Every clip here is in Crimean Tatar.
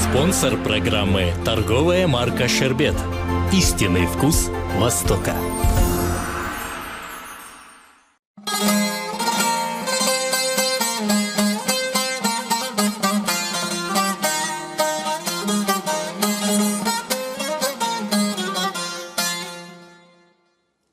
Спонсор программы торговая марка Шербет. Истинный вкус Востока.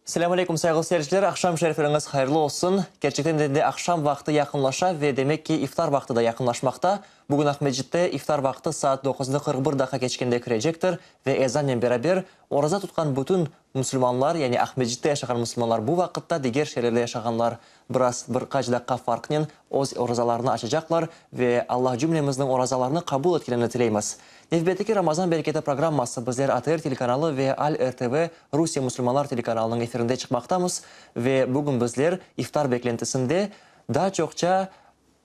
Selâm aleyküm, sayğılı seyirciler, aqşam şerifleriñiz hayırlı olsun. Kerçekten de endi aqşam vaqtı yaqınlaşa ve demek ki, iftar vaqtı da yaqınlaşmaqta. Bugün Aqmescitte iftar vaqtı saat doquznı 41 daqqa keçkende kirecektir ve ezannen beraber oraza tutqan bütün musulmanlar, yani Aqmescitte yaşağan musulmanlar bu vaqıtta, diger şeerlerde yaşağanlar biraz bir qaç daqqa farqnen öz orazalarını açacaqlar ve Allah cümlemizniñ orazalarını qabul etkenini tileymiz. Nevbetteki Ramazan bereketi programması bizler ATR telekanalı ve Al RTV Rusiye musulmanlar telekanalınıñ efirinde çıqmaqtamız ve bugün bizler iftar beklentisinde daa çoqça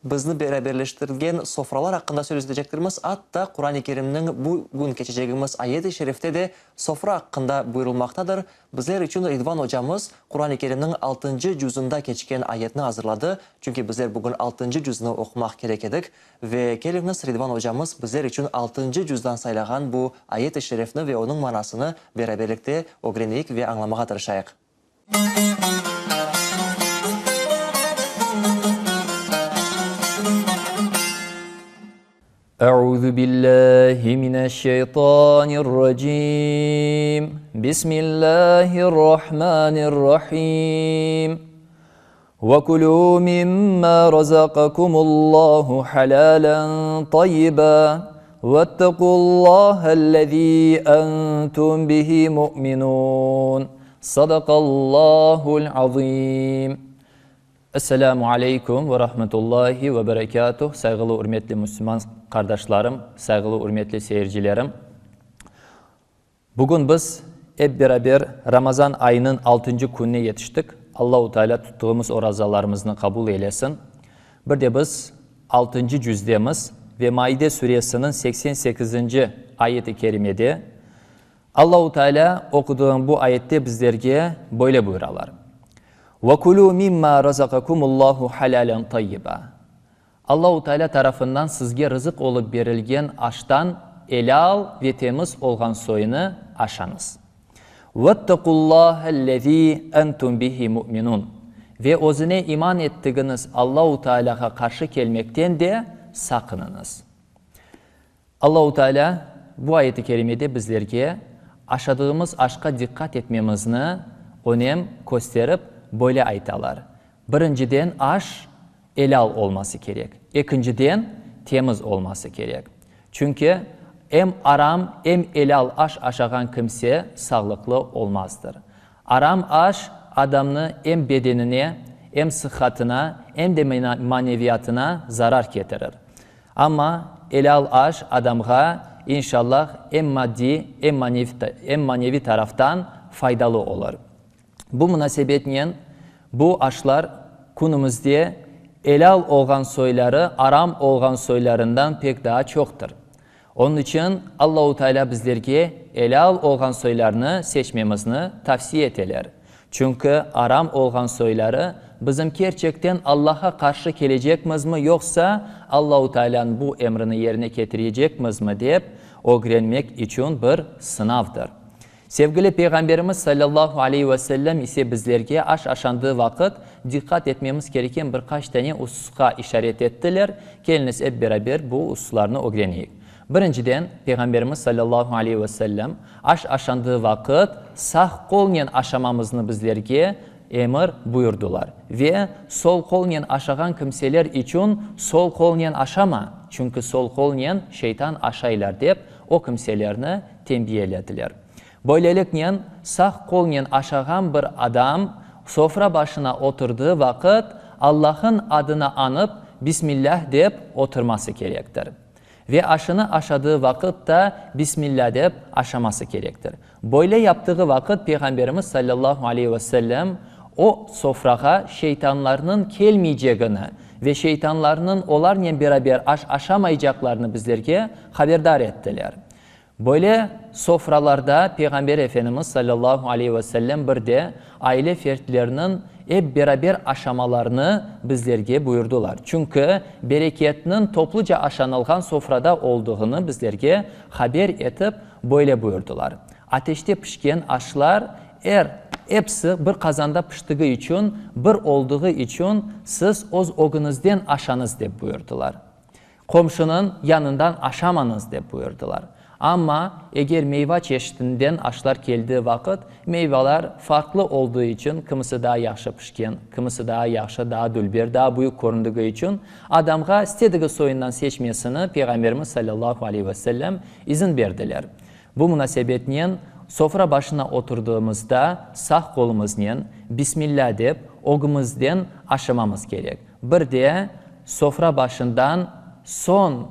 bizni beraberleştirgen sofralar aqqında söz etecektirmiz, atta Quran-ı Kerimniñ bugün keçecegimiz ayet-i şerifte de sofra aqqında buyurılmaqtadır. Bizler içün Ridvan ocamız Quran-ı Kerimniñ altıncı cüzında keçken ayetni azırladı, çünki bizler bugün altıncı cüzni oqumaq kerek edik. Ve keliñiz, Ridvan ocamız bizler içün altıncı cüzdan saylağan bu ayet-i şerifni ve onıñ manasını beraberlikte ögreneyik ve añlamağa tırışayıq. Euzu billahi mineşşeytanirracim. Bismillahirrahmanirrahim. Ve kulû mimmâ razakakumullahu halâlen tayyiba vettequllâhellezî entum bihi mu'minûn. Sadakallâhu'l azîm. Esselamu aleykum ve rahmetullahi ve berekâtuh, sayğılı ürmetli müslüman qardaşlarım, sayğılı ürmetli seyircilerim. Bugün biz ep beraber Ramazan ayınıñ altıncı kününe yetiştik. Allahu Teala tuttığımız orazalarımıznı qabul eylesin. Bir de biz altıncı cüzdemiz ve Maide suresiniñ 88-nci ayet-i kerimede Allahu Teala oquduğım bu ayette bizlerge böyle buyuralar, Ve kulû mimma razakakumullahu halâlen tayyiba. Allahu Teala tarafından sizge rızıq olıp berilgen aştan elâl ve temiz olğan soyunı aşañız. Vettequllâhellezî entum bihi mu'minûn. Ve özüne iman ettigiñiz Allahu Tealâğa qarşı kelmekten de saqınıñız. Allahu Teala bu ayet-i kerimede bizlerge aşadığımız aşqa diqqat etmemizni önem kösterip böyle aytalar, Birinciden aş elâl olması kerek, ekinciden temiz olması kerek. Çünki em aram, em elâl aş aşağan kimse sağlıqlı olmazdır. Aram aş adamnı em bedenine, em sıhhatına, em de maneviyatına zarar ketirir. Amma elâl aş adamğa, inşallah, em maddiy, em maneviy taraftan faydalı olur. Bu munasebetnen bu aşlar künümizde elâl olğan soyları aram olğan soylarından pek daa çoqtır. Onıñ içün Allahu Teala bizlerge elâl olğan soylarnı seçmemizni tavsiye eteler. Çünki aram olğan soyları bizim kerçekten Allaha qarşı kelecekmizmi yoqsa Allahu Tealânıñ bu emrini yerine ketirecekmizmi dep ögrenmek içün bir sınavdır. Sevgili Peyğamberimiz salâllahu aleyhi ve sellem ise bizlerge aş aşandığı vaqıt diqqat etmemiz kereken bir qaç tane ususqa işaret ettiler. Keliñiz ep beraber bu ususlarnı ögreneyik. Birinciden, Peyğamberimiz salâllahu aleyhi ve sellem aş aşandığı vaqıt sağ qolnen aşamamıznı bizlerge emir buyurdılar. Ve sol qolnen aşağan kimseler içün sol qolnen aşama, çünki sol qolnen şeytan aşaylar dep o kimselerni tenbiyelediler. Böyleliknen, sağ qolnen aşağan bir adam sofra başına oturdığı vaqıt Allah'ın adını añıp, Bismillâh dep oturması kerektir. Ve aşını aşadığı vaqıt da Bismillâh dep aşaması kerektir. Böyle yaptığı vaqıt Peyğamberimiz sallallahu aleyhi ve sellem o sofrağa şeytanlarnıñ kelmeycegini ve şeytanlarnıñ olarnen beraber aş aşamaycaqlarını bizlerge haberdar ettiler. Böyle sofralarda Peyğamber Efendimiz salâllahu aleyhi ve sellem bir de aile fertleriniñ ep beraber aşamalarını bizlerge buyurdılar. Çünki bereketniñ topluca aşanılğan sofrada olduğını bizlerge haber etip böyle buyurdılar, Ateşte pişken aşlar er episi bir qazanda piştigi içün, bir olduğı içün siz öz ögüñizden aşañız dep buyurdılar. Qomşunıñ yanından aşamañız, dep buyurdılar. Amma, eger meyva çeşitinden aşlar keldiği vaqıt, meyvalar farqlı olduğı içün, kimisi daa yahşı pişken, kimisi daa yahşı, daa dülber, daa büyük köründigi içün, adamğa istedigi soyundan seçmesini Peyğamberimiz salâllahu aleyhi ve sellem izin berdiler. Bu munasebetnen sofra başına oturdığımızda sağ qolumıznen Bismillâ dep, ögümizden aşamamız kerek. Bir de sofra başından soñ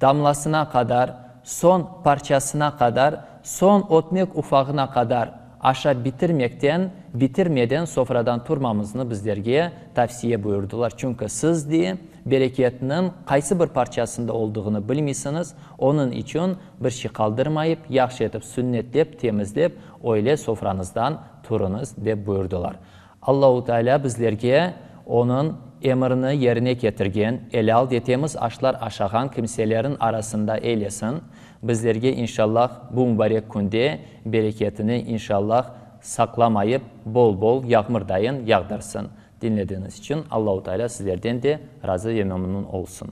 damlasına qadar, soñ parçasına qadar, soñ ötmek ufağına qadar aşap bitirmekten, bitirmeden sofradan turmamıznı bizlerge tavsiye buyurdılar. Çünki siz de bereketniñ qaysı bir parçasında olduğını bilmeysiñiz, onıñ içün bir şey qaldırmayıp, yahşı etip sünnetlep, temizlep, öyle sofrañızdan turıñız, dep buyurdılar. Allahu Teala bizlerge Onıñ emirini yerine ketirgen, elâl ve temiz aşlar aşağan kimselerin arasında eylesin. Bizlerge inşallah bu mübarek künde bereketini inşallah saqlamayıp bol-bol yağmurdayın yağdırsın. Diñlediğiniz içün Allahu Teala sizlerden de razı ve memnun olsun.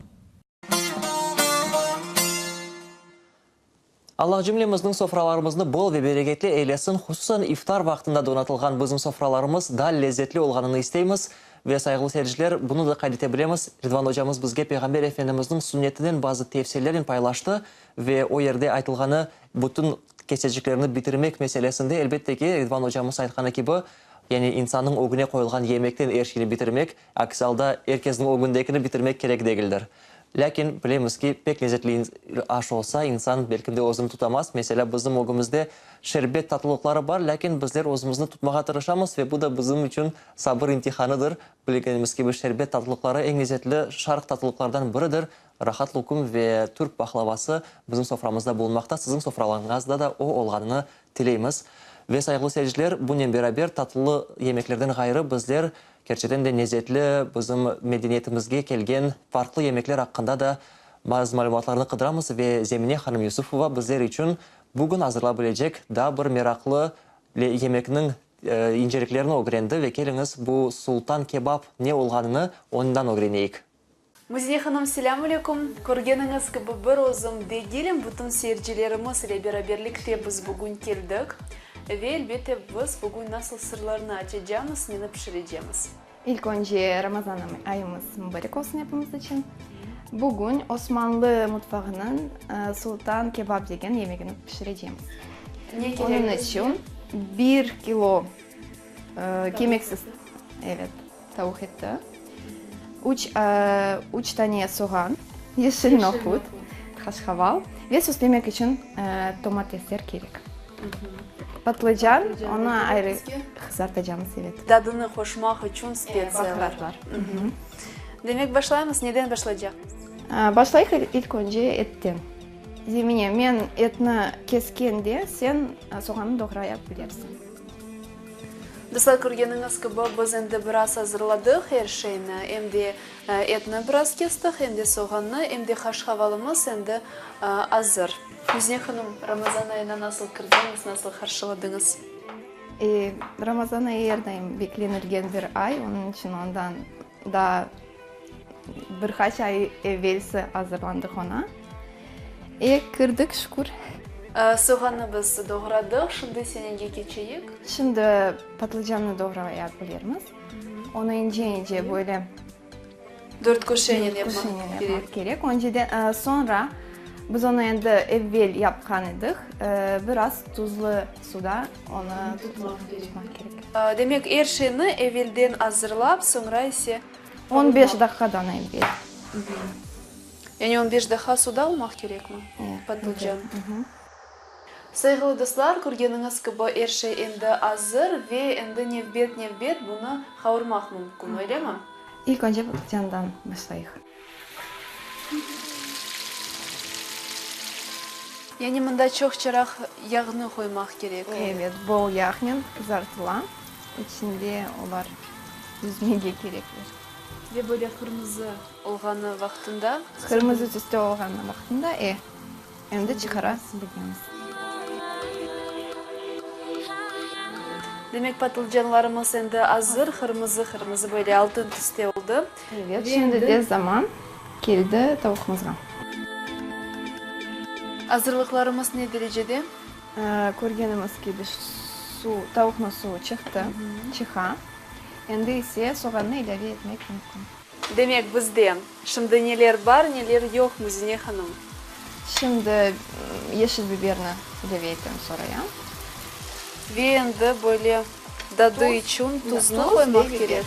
Allah cümlemizniñ sofralarımıznı bol ve bereketli eylesin, hususan iftar vaqtında donatılğan bizim sofralarımız daa lezzetli olğanını isteymiz. Ve, sayğılı seyirciler, bunı da qayd ete bilemiz, Ridvan ocamız bizge Peyğamber Efendimizniñ sünnetinden bazı tevsiyelernen paylaştı ve o yerde aytılğanı bütün keseciklerni bitirmek meselesinde, elbette ki, Ridvan ocamız aytqanı kibi, yani insannıñ ögüne qoyulğan yemekten er şeyni bitirmek, akis alda er kesniñ ögündekini bitirmek kerek degildir. Lâkin bilemiz ki, pek lezetli aş olsa, insan belki de özüni tutamaz. Meselâ, bizim ögümizde şerbet tatlılıqları bar, lâkin bizler özümizni tutmağa tırışamız ve bu da bizim içün sabır imtihanıdır. Bilgenimiz kibi, şerbet tatlılıqları eñ lezetli şarq tatlılıqlardan biridir. Rahat lokum ve türk pahlavası bizim soframızda bulunmaqta, siziñ sofralarıñızda da o olğanını tileymiz. Ve, sayğılı seyirciler, bunen beraber tatlı yemeklerden ğayrı bizler Kerçekten de nezetli, bizim medeniyetimizge kelgen farqlı yemekler aqqında da bazı malümatlarnı qıdıramız ve Zemine hanım Yusufova bizler içün bugün azırla bilecek daa bir meraqlı yemekniñ inceliklerini ögrendi ve keliñiz bu sultan kebap ne olğanını ondan ögreneyik. Müzine hanım, selâm aleyküm. Körgeniñiz kibi, bir özüm degilim, bütün seyircilerimiz ile beraberlikte biz bugün keldik. Ve, elbette, biz bugün nasıl sırlarnı açacamız, neni pişirecemiz? İlk önce Ramazan ayımız mübarek olsun epimiz içün. Bugün Osmanlı mutfağınıñ sultan kebap degen yemegini pişirecemiz. Ne kerek Onıñ bizge? içün bir kilo kemiksiz, evet, Tavuq eti, üç, üç tane soğan, yeşil nohut, qaşqaval ve süslemek içün tomatesler kerek. Patlıcan, onı ayrı qızartacamız, evet. Tadını qoşmaq içün spetsiyalar. Baharatlar. Demek, başlaymız. Neden başlaycaqmız? Başlayıq ilk önce etten. Zemine, men etni keskende, sen soğannı doğraya bilersiñ. Dostlar, körgeniñiz kibi, biz endi biraz azırladıq er şeyni, em de etni biraz kestik, em de soğannı, em de haşhavalımız endi azır. Müzine hanım, Ramazan ayına nasıl kirdiñiz, nasıl qarşıladıñız? Ramazan ayı er daim beklenilgen bir ay, onıñ içün ondan daa Bir qaç ay evelsi azırlandıq oña. E, kirdik, şükür. Soğannı biz doğradıq, şimdi senege keçeyik. Şimdi patlıcannı doğraya bilermiz. Onı ince-ince böyle. Dörtköşenen yapmaq kerek. Kerek. Önceden, soñra biz onı endi evvel yapqan edik, biraz tuzlı suda onı tutmaq kerek. Demek, er şeyni evelden azırlap, soñra ise. On beş daqqadan evvel. Yani on beş daqqa suda olmaq kerekmi patlıcan? Sayğılı dostlar, körgeniñiz kibi, er şey endi azır ve endi nevbet-nevbet bunı qavurmaq mümkün, öylemi? İlk önce patlıcandan başlayıq. Yani mında çoqçaraq yağnı qoymaq kerek. Evet, bol yağnen qızartıla. İçinde olar yüzmege kerekler. Ve böyle qırmızı olğanı vaqtında. Qırmızı tüste olğanı vaqtında, e, endi çıqara bilemiz. Demek, patlıcanlarımız endi azır, qırmızı-qırmızı böyle altın tüste oldı. Evet, şimdi de zaman keldi tavuqımızğa. Azırlıqlarımız ne derecede? Körgenimiz kibi, suv, tavuqnıñ suvu çıqtı, çıqa. Endi ise soğannı ilâve etmek mümkün. Demek, bizde şimdi neler bar, neler yoq, Müzine hanım? Şimdi yeşil biberni ilâve etemiz oraya. Ve endi böyle dadı içün tuznı qoymaq kerek.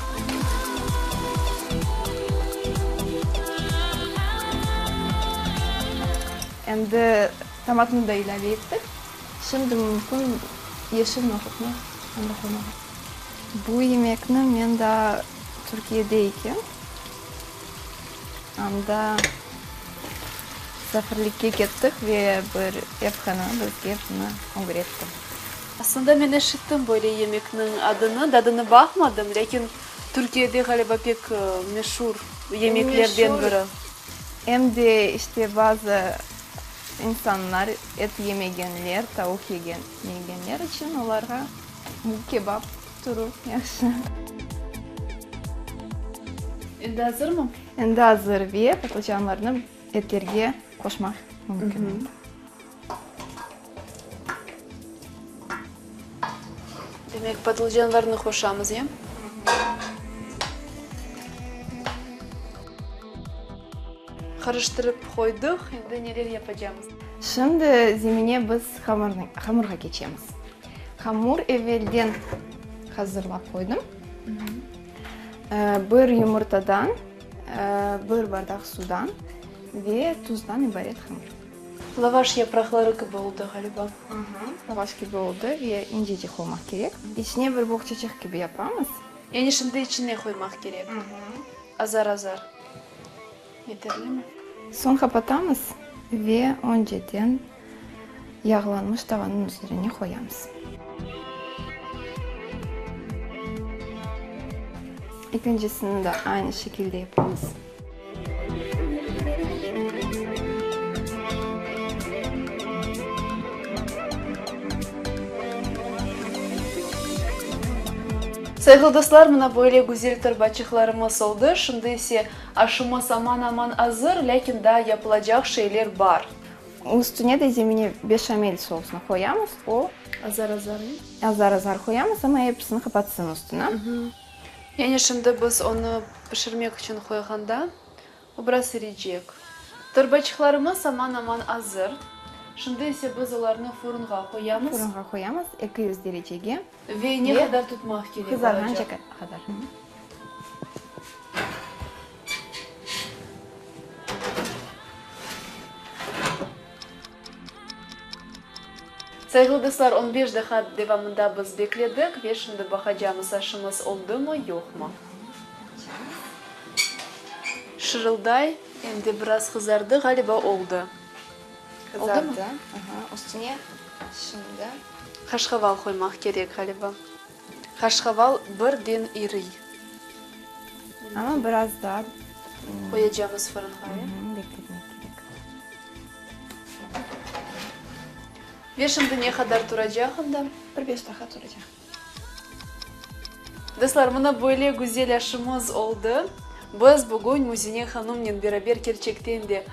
Endi tomatnı da ilâve ettik. Şimdi mümkün yeşil nohutnı anda qoymağa. Bu yemekni men daa Türkiyede eken, anda musafirlikke kettik ve bir ev hanımı bizge bunı ögretti. Aslında men eşittim böyle yemekniñ adını, dadını baqmadım, lâkin Türkiyede ğaliba pek meşur yemeklerden biri. Em de işte bazı insanlar et yemegenler, tavuq yemegenler içün olarğa bu kebap türü yahşı. Endi azırmı? Endi azır ve patlıcanlarnı etlerge qoşmaq mümkün endi. Demek, patlıcanlarnı qoşamız, ya? Qarıştırıp qoydıq, endi neler yapacamız? Şimdi zemine biz hamurğa keçemiz. Hamur evelden hazırlap qoydım. Bir yumurtadan, bir bardaq sudan ve tuzdan ibaret hamur. Lavaş yapraqları kibi oldı, ğaliba. Lavaş kibi oldı ve incecik olmaq kerek. İçine bir boğçaçıq kibi yapamız. Yani şimdi içine qoymaq kerek. Azar-azar. Yeterlimi? Soñ qapatamız ve önceden yağlanmış tavanıñ üzerine qoyamız. Ekincisini de aynı şekilde yapamız. Sayğılı dostlar, mına böyle güzel torbaçıqlarımız oldı. Şimdi ise aşımız aman-aman azır, lâkin daa yapılacaq şeyler bar. Üstüne de zemine beşamel sousını qoyamız, o. Azar-azar, Azar-azar qoyamız, amma episini qapatsın üstüni. Yani şimdi biz onı pişirmek içün qoyğanda, o biraz iriycek. Torbaçıqlarımız aman-aman azır. Şimdi ise biz olarnı furunğa qoyamız. Furunğa qoyamız, 200 derecege. Ve ne qadar tutmaq kerek olacaq? Qızarğanca qadar. Sayğılı dostlar, on beş daqqa devamında biz bekledik ve şimdi baqacamız, aşımız oldumı, yoqmı. Şırılday, em de biraz qızardı, ğaliba oldı. Qızardı, aha, üstüne şimdi. Qaşqaval qoymaq kerek, ğaliba. Qaşqaval birden iriy. Amma biraz daa. Qoyacamız fırınğa, e? Bekletmek kerek. Ve şimdi ne qadar turacaq anda? Bir beş daqqa turacaq. Dostlar, mına böyle güzel aşımız oldı. Biz bugün Müzine hanımnen beraber kerçekten de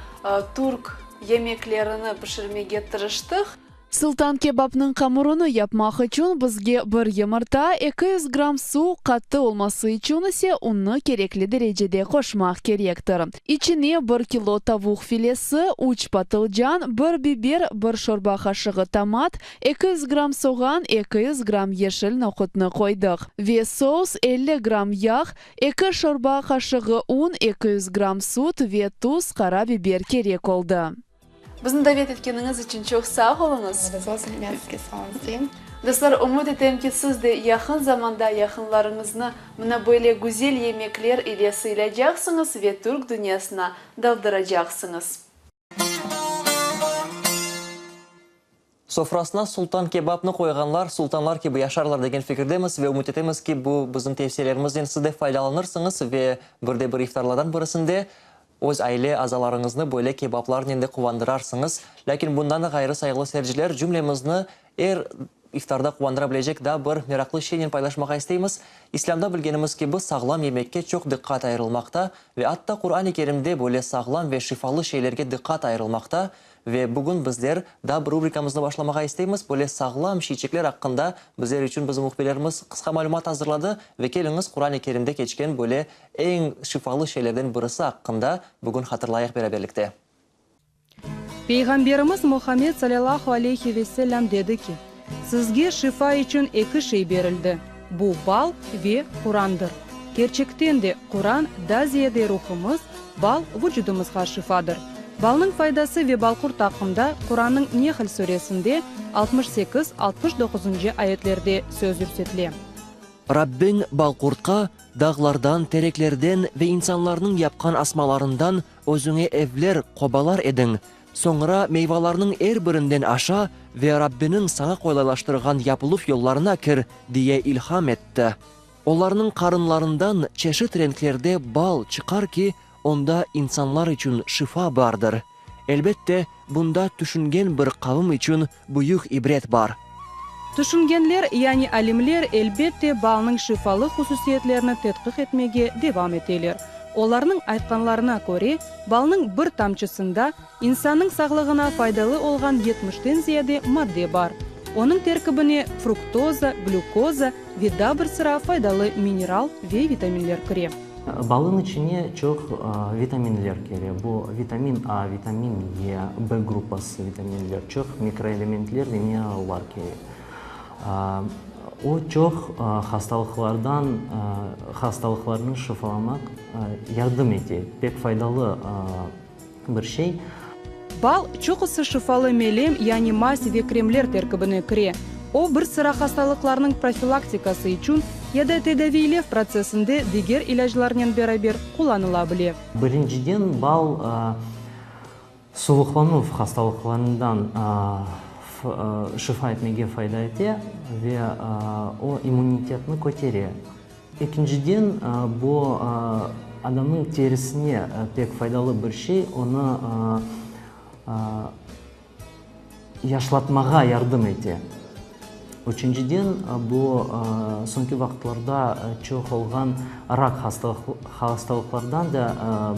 türk yemeklerini pişirmege tırıştıq. Sultan kebapnıñ hamurını yapmaq içün bizge bir yımırta, 200 gramm suv, qattı olması içün ise unnı kerekli derecede qoşmaq kerektir. İçine bir kilo tavuq filesi, üç patılcan, bir biber, bir şorba qaşığı tomat, 200 gramm soğan, 200 gramm yeşil nohutnı qoydıq. Ve sous, 50 gramm yağ, eki şorba qaşığı un, 200 gramm süt ve tuz, qara biber kerek oldı. Bizni davet etkeniñiz içün çoq sağ oluñız. Allah razı olsun, men sizge sağ oluñız deyim. Dostlar, ümüt etem ki, siz de yaqın zamanda yaqınlarıñıznı mına böyle güzel yemekler ile sıylaycaqsıñız ve türk dünyasına daldıracaqsıñız. Sofrasına sultan kebapnı qoyğanlar sultanlar kibi yaşarlar degen fikirdemiz ve ümüt etemiz ki, bu bizim tevsiyelerimizden siz de faydalanırsıñız ve bir de bir iftarlardan birisinde öz aile azalarıñıznı böyle kebaplarnen de quvandırarsıñız. Lâkin bundan da ğayrı, sayğılı seyirciler, cümlemizni er iftarda quvandıra bilecek daa bir meraqlı şeynen paylaşmağa isteymiz. İslâmda bilgenimiz kibi, sağlam yemekke çoq diqqat ayırılmaqta ve atta Quran-ı Kerimde böyle sağlam ve şifalı şeylerge diqqat ayırılmaqta. Ve bugün bizler daa bir rubrikamıznı başlamağa isteymiz, böyle sağlam şiyçekler aqqında bizler içün bizim mühbirlerimiz qısqa malümat azırladı. Ve keliñiz, Quran-ı Kerimde keçken böyle eñ şifalı şeylerden birisi aqqında bugün hatırlayıq beraberlikte. Peyğamberimiz Muhammed salâlâhu aleyhi ve sellâm dedi ki, Sizge şifa içün eki şey berildi, bu bal ve Qurandır. Kerçekten de, Quran da ziyade ruhumız, bal vucudımızğa şifadır. Balnıñ faydası ve balqurt aqqında Qurannıñ Nehl suresinde 68, 69-ncı ayetlerde söz yürsetile. Rabbiñ balqurtqa dağlardan, tereklerden ve insanlarnıñ yapqan asmalarından özüñe evler, qobalar ediñ, Soñra meyvalarnıñ er birinden aşa ve Rabbiniñ saña qolaylaştırğan yapıluv yollarına kir, diye ilham etti. Olarnıñ qarınlarından çeşit renklerde bal çıqar ki, onda insanlar içün şifa bardır. Elbette, bunda tüşüngen bir qavım içün büyük ibret bar. Tüşüngenler, yani alimler, elbette, balnıñ şifalı hususiyetlerini tedqiq etmege devam eteler. Olarnıñ aytqanlarına köre, balnıñ bir tamçısında insannıñ sağlığına faydalı olğan yetmişten ziyade madde bar. Onıñ terkibine fruktoza, glükoza ve daa bir sıra faydalı mineral ve vitaminler kire. Balnıñ içine çoq vitaminler kire. Bu vitamin A, vitamin E, B gruppası vitaminler, çoq mikroelementler ve minerallar kire. O çoq hastalıqlardan, hastalıqlarnı şifalamaq yardım ete, pek faydalı bir şey. Bal, çoqusı şifalı melem, yani maz ve kremler terkibine kire. O, bir sıra hastalıqlarnıñ profilaktikası içün ya da tedaviylev protsessinde diger ilâclarnen beraber qullanıla bile. Birinciden, bal suvuqlanuv hastalıqlarından şifa etmege fayda ete ve o, immunitetni kötere. Ekinciden, bu adamnıñ terisine pek faydalı bir şey, onı yaşlatmağa yardım ete. Üçünciden, bu soñki vaqıtlarda çoq olğan rak hastalıqlardan da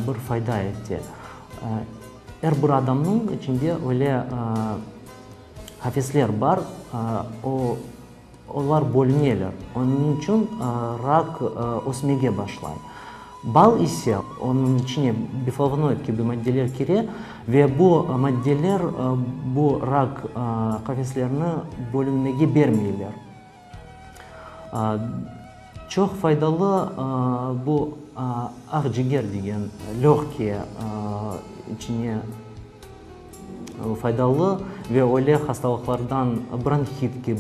bir fayda ete. Er bir adamnıñ içinde öyle qafesler bar, o, Olar bölüneler, onıñ içün rak ösmege başlay. Bal ise, onıñ içine biflavonoid kibi maddeler kire ve bu maddeler bu rak qafeslerini bölünmege bermeyler. Çoq faydalı bu aqciger degen lögkiye içine faydalı ve öyle hastalıqlardan, bronhit kibi,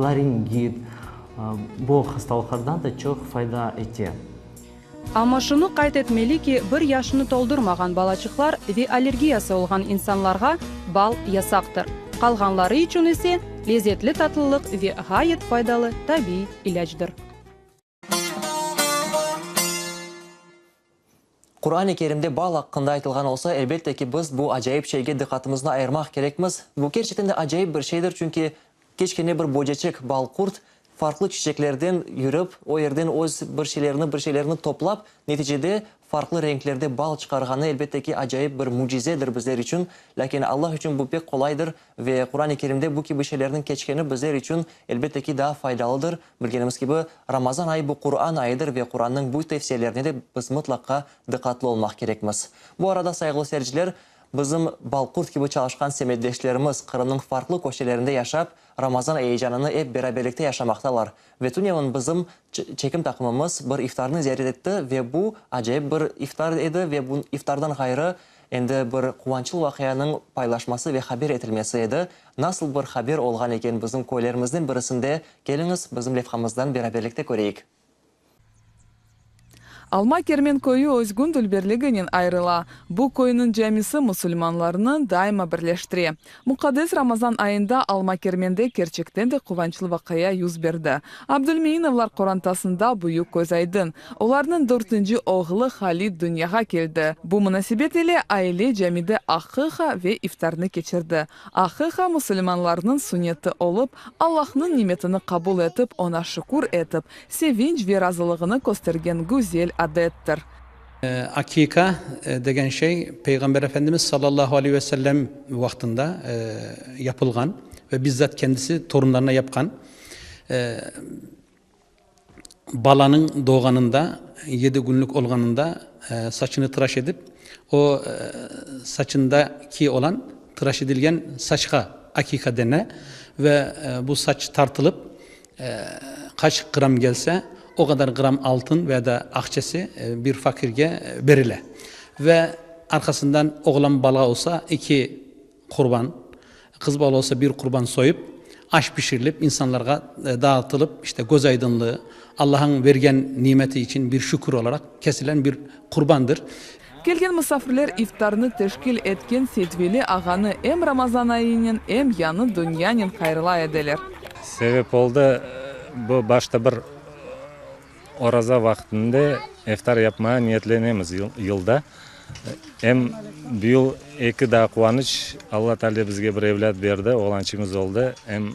laringit, bu hastalıqlardan da çoq fayda ete. Amma şunı qayd etmeli ki, bir yaşını toldurmağan balaçıqlar ve allergiyası olğan insanlarğa bal yasaqtır. Qalğanları içün ise, lezetli tatlılıq ve ğayet faydalı tabiiy ilâcdır. Quran-ı Kerimde bal aqqında aytılğan olsa, elbette ki, biz bu acayip şeyge diqqatımıznı ayırmaq kerekmiz. Bu kerçekten de acayip bir şeydir, çünki kiçkene bir böceçik, balqurt, farqlı çiçeklerden yürip, o yerden öz bir şeylerini, bir şeylerini toplap, neticede farqlı renklerde bal çıqarğanı, elbette ki, acayip bir mücizedir bizler içün. Lâkin Allah içün bu pek qolaydır ve Quran-ı Kerimde bu kibi şeylerniñ keçkeni bizler içün, elbette ki, daa faydalıdır. Bilgenimiz kibi, Ramazan ayı bu Quran ayıdır ve Qurannıñ bu tevsiyelerine de biz mıtlaqa diqqatlı olmaq kerekmiz. Bu arada, sayğılı seyirciler, bizim balqurt kibi çalışqan semetdeşlerimiz Qırımnıñ farqlı köşelerinde yaşap, Ramazan eyecanını ep beraberlikte yaşamaqtalar. Ve tünevin bizim çekim taqımımız bir iftarnı ziyaret etti ve bu acayip bir iftar edi ve bu iftardan ğayrı endi bir quvançlı vaqianıñ paylaşması ve haber etilmesi edi. Nasıl bir haber olğan eken bizim köylerimizden birisinde, keliñiz, bizim levhamızdan beraberlikte köreyik. Alma Kermen köyü özgün dülberliginen ayırıla. Bu köyniñ camisi musulmanlarnı daima birleştire. Muqaddes Ramazan ayında Alma Kermende kerçekten de quvançlı vaqia yüz berdi. Abdulmeinovlar qorantasında büyük közaydın, olarnıñ dörtünci oğlu Halid dünyağa keldi. Bu munasebet ile aile camide aqiqa ve iftarnı keçirdi. Aqiqa musulmanlarnıñ sunneti olıp, Allahnıñ nimetini qabul etip, oña şükür etip, sevinç ve razılığını köstergen güzel adettir. Akika degen şey Peyğamber Efendimiz sallallahu aleyhi ve sellem vaqtında yapılğan ve bizzat kendisi torunlarına yapqan. Balanıñ doğğanında, yedi künlük olğanında saçını tıraş edip, o saçındaki olan tıraş edilgen saçqa akika dene ve bu saç tartılıp, qaç gram kelse, o qadar gram altın veya da aqçası bir fakirge berile. Ve arqasından oğlan bala olsa, eki qurban, qız bala olsa bir qurban soyıp, aş pişirilip, insanlarğa dağıtılıp, işte köz aydınlığı, Allahnıñ bergen nimeti içün bir şükür olaraq kesilen bir qurbandır. Kelgen musafirler iftarnı teşkil etken Seytveli ağanı em Ramazan ayınen, em yañı dünyanen hayırlay ediler. Sebep oldı, bu başta bir Oraza vaqtında iftar yapmağa niyetlenemiz yılda. Em bu yıl eki daa quvanıç, Alla Taala bizge bir evlât berdi, oğlançığımız oldı. Em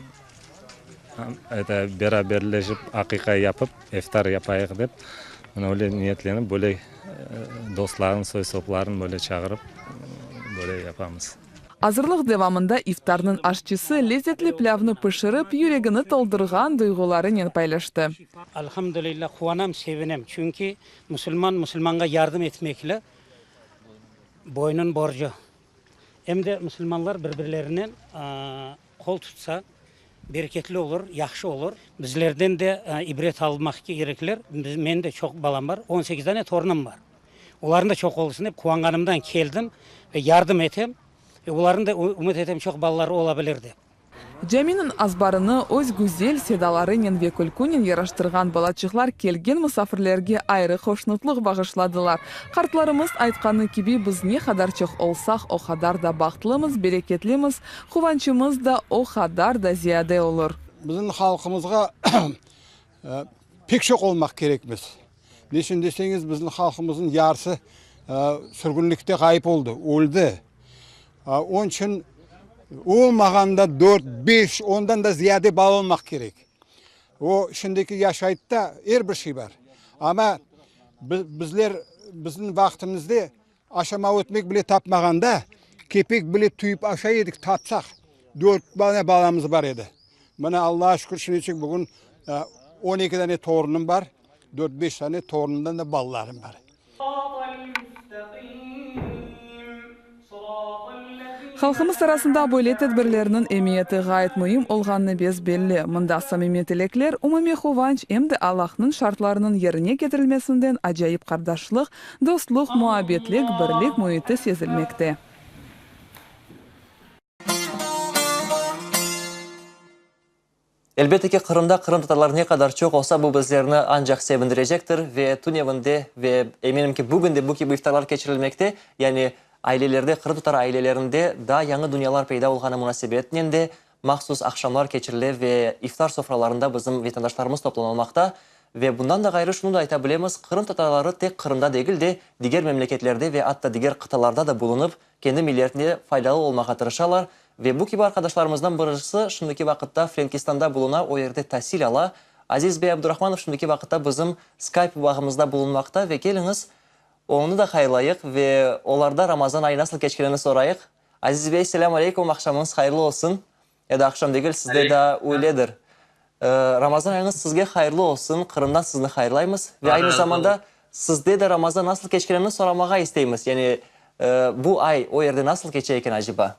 beraberleşip aqiqa yapıp, iftar yapayıq dep, mına öyle niyetlenip, böyle dostlarnı, soy-soplarnı böyle çağırıp, böyle yapamız. Azırlıq devamında iftarnıñ aşçısı lezetli plâvnı pişirip, yüregini toldurğan duyğularınen paylaştı. Alhamdulillah, quvanam, sevinem, çünki musulman musulmanğa yardım etmekle boynun borcu. Em de musulmanlar bir-birlerinen qol tutsa, bereketli olur, yahşı olur. Bizlerden de ibret almaq kerekler. Menim de çoq balam bar, 18 dane torunım bar. Olarnıñ da çoq olsun dep quvanğanımdan keldim ve yardım etem. Ve olarnıñ da, ümüt etem, çoq balaları ola bilir dep. Caminiñ azbarını öz güzel sedalarınen ve külkünen yaraştırğan balaçıqlar kelgen musafirlerge ayrı hoşnutlıq bağışladılar. Qartlarımız aytqanı kibi, biz ne qadar çoq olsaq, o qadar da bahtlımız, bereketlimiz, quvançımız da o qadar da ziyade olur. Bizim halqımızğa pek çoq olmaq kerekmiz. Neçün deseñiz, bizim halqımıznıñ yarısı sürgünlikte ğayıp oldı, öldi. Onıñ içün olmağanda dört, beş, ondan da ziyade bala olmaq kerek. O şimdiki yaşaytta er bir şey bar. Amma bizler, bizim vaqtımızda aşama ötmek bile tapmağanda, kepek bile tüyüp aşay edik, tapsaq. Dört dane balamız bar edi. Mına, Allağa şükür, şimdiçik bugün 12 dane torunım bar, dört-beş dane torunımdan da balalarım bar. Halqımız arasında böyle tedbirlerniñ emiyeti ğayet müim olğanı bes-belli. Mında samimiy tilekler, umumiy quvanç em de Allahnıñ şartlarınıñ yerine ketirilmesinden acayip qardaşlıq, dostluq, muabbetlik, birlik müiti sezilmekte. Elbette ki, Qırımda qırımtatarlar ne qadar çoq olsa, bu bizlerni ancaq sevindirecektir ve tünevinde ve eminim ki, bugün de bu kibi iftarlar keçirilmekte, yani ailelerde, qırımtatar ailelerinde daa yañı dünyalar peyda olğanı munasebetinen de mahsus aqşamlar keçirile ve iftar sofralarında bizim vetandaşlarımız toplanılmaqta. Ve bundan da ğayrı şunı da ayta bilemiz, qırımtatarları tek Qırımda degil de, diger memleketlerde ve atta diger qıtalarda da bulunıp, Kendi milletine faydalı olmağa tırışalar ve bu kibi arqadaşlarımızdan birisi şimdiki vaqıtta Frenkistanda buluna, o yerde tasil ala. Aziz bey Abdurahmanov şimdiki vaqıtta bizim Skype bağımızda bulunmaqta ve keliñiz, onı da hayırlayıq ve olarda Ramazan ayı nasıl keçkenini sorayıq. Aziz bey, selâm aleykum, aqşamıñız hayırlı olsun. Ya da aqşam degil, sizde daa üyledir. Ramazan ayıñız sizge hayırlı olsun, Qırımdan sizni hayırlaymız ve aynı zamanda sizde de Ramazan nasıl keçkenini soramağa isteymiz. Yani bu ay o yerde nasıl keçe eken aceba?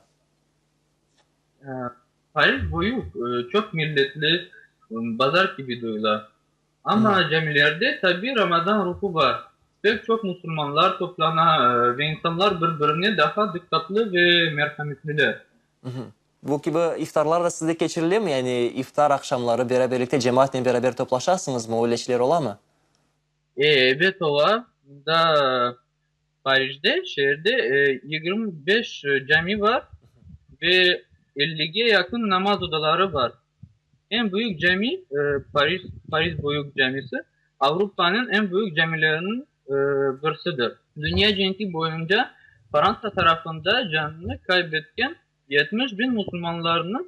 Pariz büyük, çoq milletli bazar kibi duyula. Amma camilerde tabiy Ramazan ruhu bar. Pek çoq musulmanlar toplana ve insanlar bir-birine daha diqqatlı ve merhametliler. Bu kibi iftarlar da sizde keçirilemi? Yani iftar aqşamları beraberlikte cemaatnen beraber toplaşasıñızmı? Öyle şeyler olamı? E, ebet ola. Mında Parijde, şeerde 25 cami bar ve ellige yaqın namaz odaları bar. Eñ büyük cami, Paris, Paris Büyük Camisi, Avropanıñ eñ büyük camileriniñ birisidir. Dünya cenki boyunca Fransa tarafında canını kaybetken 70 biñ musulmanlarnı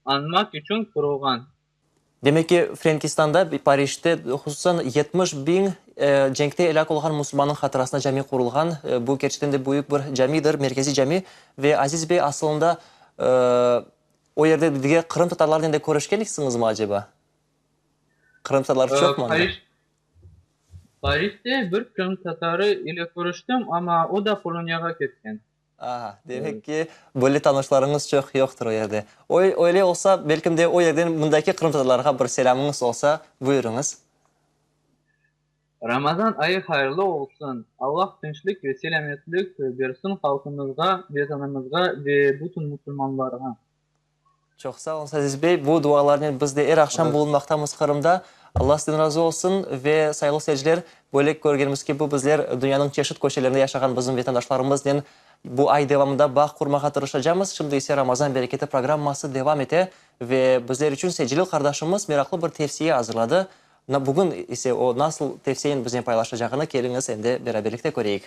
añmaq içün qurulğan. Demek ki, Frenkistanda, Parijde, hususan, 70 biñ cenkte elâk olğan musulmannıñ hatırasına cami qurulğan. Bu kerçekten de büyük bir camidir, merkeziy cami. Ve, Aziz bey, asılında, o yerde diger qırımtatarlarnen de körüşkensiñizmi, aceba? Qırımtatarlar çoqmı anda? Pariste bir qırımtatarı ile körüştim, amma o da Poloniyağa ketken. Aha, demek ki, böyle tanışlarıñız çoq yoqtır o yerde. Öyle olsa, belkim de o yerden mındaki qırımtatarlarğa bir selâmıñız olsa, buyurıñız. Ramazan ayı hayırlı olsun! Allah tınçlıq ve selâmetlik bersin halqımızğa, Vetanımızğa ve bütün musulmanlarğa. Çoq sağ oluñız, Aziz bey. Bu dualarnen biz de er aqşam bulunmaqtamız Qırımda. Allah sizden razı olsun. Ve, sayğılı seyirciler, böyle körgenimiz kibi, bizler dünyanıñ çeşit köşelerinde yaşağan bizim vetandaşlarımıznen bu ay devamında bağ qurmağa tırışacamız. Şimdi ise Ramazan bereketi programması devam ete ve bizler içün Seyitcelil qardaşımız meraqlı bir tevsiye azırladı. Bugün ise o nasıl tevsiyeni biznen paylaşacağını keliñiz endi beraberlikte köreyik.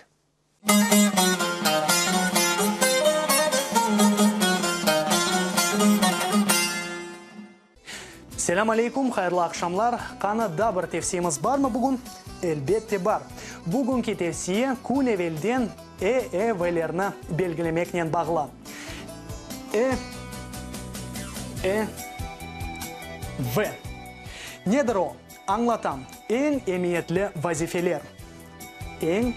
Selâm aleyküm, hayırlı aqşamlar. Qanı, daa bir tevsiyemiz barmı bugün? Elbette bar. Bugünki tevsiye kün evelden EEVlerni belgilemeknen bağlı. E, E, V. Nedir o? Añlatam, eñ emiyetli vazifeler. Eñ.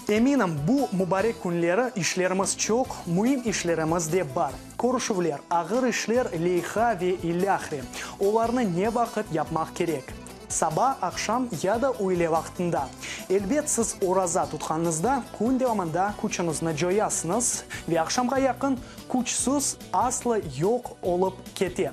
Eminim, bu mubarek künleri işlerimiz çoq, müim işlerimiz de bar. Körüşüvler, ağır işler, leyha ve ilâhre. Olarnı ne vaqıt yapmaq kerek? Saba, aqşam ya da üyle vaqtında. Elbet, siz oraza tutqanıñızda kün devamında küçüñizni coyasıñız ve aqşamğa yaqın küçsüz, aslı yoq olıp kete.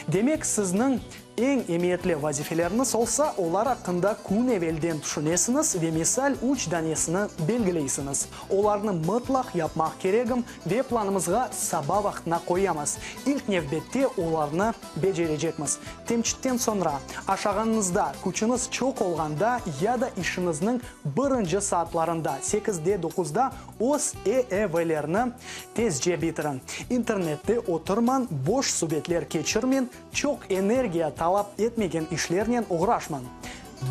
Demek, sizniñ eñ emiyetli vazifeleriñiz olsa, olar aqqında kün evelden tüşünesiñiz ve misal üç danesini belgileysiñiz. Olarnı mıtlaq yapmaq keregim ve planımızğa saba vaqtına qoyamız. İlk nevbette olarnı becerecekmiz. Temçitten soñra, aşağanıñızda, küçüñiz çoq olğanda ya da işiñizniñ birinci saatlarında, sekizde, doquzda, öz EEVlerni tezce bitiriñ. İnternette oturmañ, boş subetler keçirmeñ, çoq energiya talap etmegen işlernen oğraşmañ.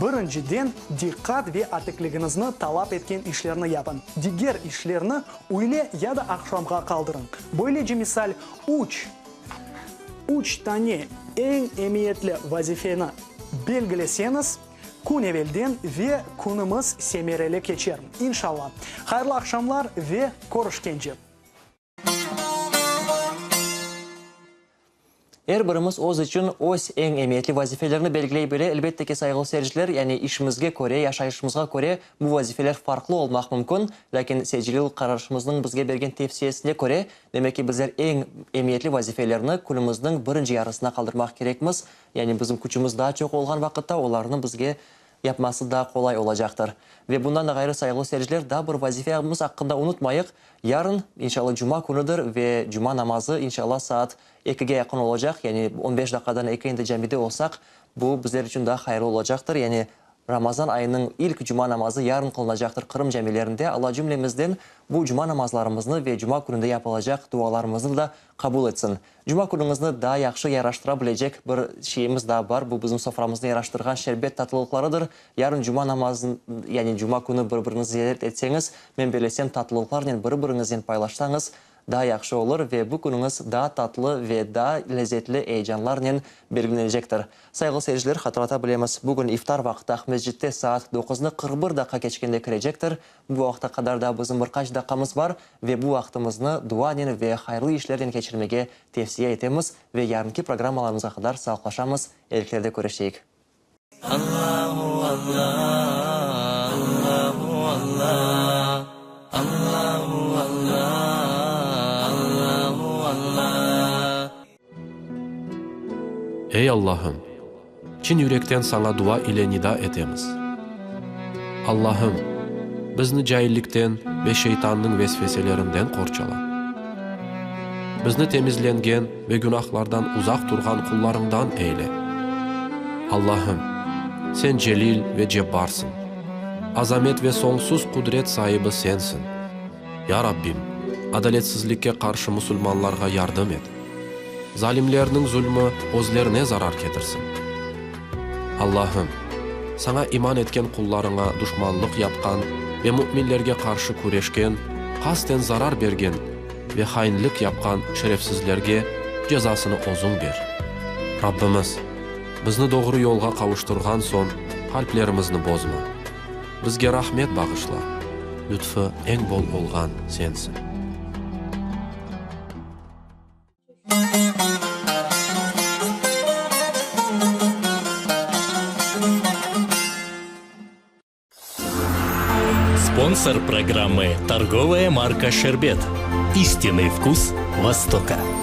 Birinciden, diqqat ve atikligiñizni talap etken işlerni yapıñ. Diger işlerni üyle ya da aqşamğa qaldırıñ. Böylece, misal, üç. Üç tane eñ emiyetli vazifeni belgileseñiz, kün evelden ve künümiz semereli keçer, inşalla. Hayırlı aqşamlar ve körüşkence! Er birimiz öz içün öz eñ emiyetli vazifelerini belgiley bile. Elbette ki, sayğılı seyirciler, yani işimizge köre, yaşayışımızğa köre bu vazifeler farqlı olmaq mümkün. Lâkin Seyitcelil qardaşımıznıñ bizge bergen tevsiyesine köre, demek ki, bizler eñ emiyetli vazifelerni künümizniñ birinci yarısına qaldırmaq kerekmiz. Yani bizim küçümiz daa çoq olğan vaqıtta olarnı bizge yapması daa qolay olacaqtır. Ve bundan da ğayrı, sayğılı seyirciler, daa bir vazifemiz aqqında unutmayıq. Yarın, inşallah, cuma künüdir ve cuma namazı, inşallah, saat ekige yaqın olacaq, yani on beş daqqadan eki endi camide olsaq, bu bizler içün daa hayırlı olacaqtır. Yani Ramazan ayınıñ ilk cuma namazı yarın qılınacaqtır Qırım camilerinde. Alla cümlemizden bu cuma namazlarımıznı ve cuma kününde yapılacaq dualarımıznı da qabul etsin. Cuma künüñizni daa yahşı yaraştıra bilecek bir şeyimiz daa bar, bu bizim soframıznı yaraştırğan şerbet tatlılıqlarıdır. Yarın cuma namazın, yani cuma künü bir-biriñizni ziyaret etseñiz, men bellesem tatlılıqlarnen biri-biriñiznen paylaşsañız, daa yahşı olur ve bu künüñiz daa tatlı ve daa lezetli eyecanlarnen belgilenecektir. Sayğılı seyirciler, hatırlata bilemiz, bugün iftar vaqtı Aqmescitte saat doquznı 41 daqqa keçkende kirecektir. Bu vaqıtqa qadar daa bizim bir qaç daqqamız bar ve bu vaqtımıznı duanen ve hayırlı işlernen keçirmege tevsiye etemiz ve yarınki programmalarımızğa qadar sağlıqlaşamız, erklerde körüşeyik. Allahu Allah Allahu Allah Allahu Allah Allahu Allah. Ey Allahım! Çin yürekten Saña dua ile nida etemiz. Allahım! Bizni caillikten ve şeytannıñ vesveselerinden qorçala. Bizni temizlengen ve günahlardan uzaq turğan qullarıñdan eyle. Allahım! Sen Celil ve Cebbarsıñ. Azamet ve soñsuz qudret saibi Sensiñ. Ya Rabbim, adaletsizlikke qarşı musulmanlarğa yardım et. Zalimlerniñ zulmı özlerine zarar ketirsin. Allahım, Saña iman etken qullarıña duşmanlıq yapqan ve müminlerge qarşı küreşken, qasten zarar bergen ve hainlik yapqan şerefsizlerge cezasını Özüñ ber. Rabbimiz, bizni doğru yolğa qavuştırğan soñ qalplerimizni bozma. Bizge rahmet bağışla, lütfı eñ bol olğan Sensiñ. Sponsor programmı, torgovaya marka Şerbet. Истинный вкус Востока.